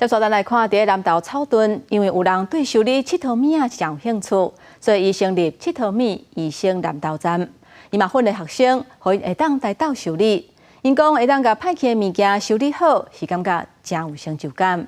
接續咱來看佇南投草屯，因為有人對修理𨑨迌物仔真有興趣，所以伊成立𨑨迌物醫生南投站。伊嘛訓練學生，予𪜶會當來鬥修理。𪜶講會當共歹去的物件修理好，是感覺真有成就感。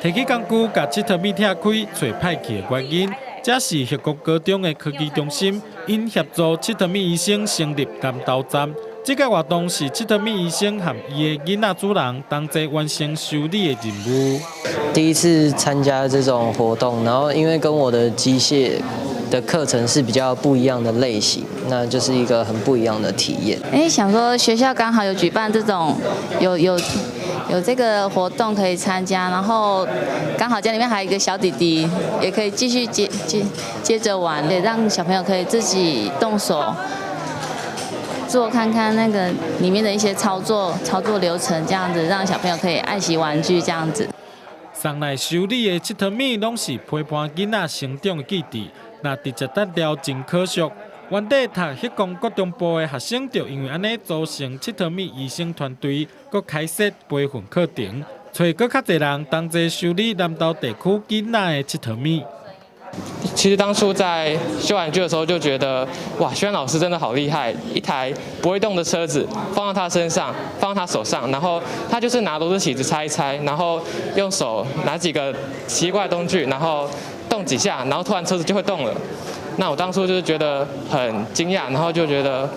提起工具，共𨑨迌物拆開，揣歹去的原因，這是煕國高中的科技中心，𪜶協助𨑨迌物醫生成立南投站。這個活動是𨑨迌物醫生和伊的囡仔主人同齊完成修理的任務。第一次參加這種活動，然後因為跟我的機械的課程是比較不一樣的類型，那就是一個很不一樣的體驗。哎，想說學校剛好有舉辦這種有這個活動可以參加，然後剛好家裡面還有一個小弟弟，也可以繼續接着玩，也讓小朋友可以自己動手做看看那個裡面的一些操作流程，這樣子讓小朋友可以愛惜玩具這樣子。送來修理的𨑨迌物攏是陪伴囡仔成長的記憶，若直接擲掉真可惜。原底讀煕光國中部的學生就因為按呢組成𨑨迌物醫生團隊，閣開設培訓課程，揣閣較濟人同齊修理南投地區囡仔的𨑨迌物。其實當初在修玩具的時候就覺得，哇，軒老師真的好厲害！一台不會動的車子放到他身上，放到他手上，然後他就是拿螺絲起子拆一拆，然後用手拿幾個奇怪的工具，然後動幾下，然後突然車子就會動了。那我當初就是覺得很驚訝，然後就覺得，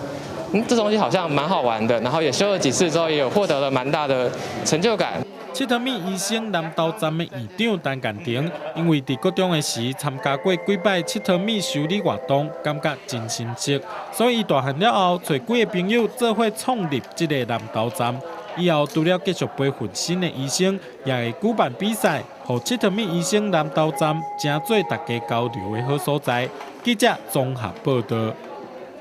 這東西好像蠻好玩的，然後也修了幾次之後，也有獲得了蠻大的成就感。𨑨迌物醫生南投站的院長陳建庭，因為佇國中的時參加過幾擺𨑨迌物修理活動，感覺真心適，所以伊大漢了後，揣幾个朋友做伙創立這个南投站。以後除了繼續培訓新的醫生，也會舉辦比賽，予𨑨迌物醫生南投站成做大家交流的好所在。記者綜合報導。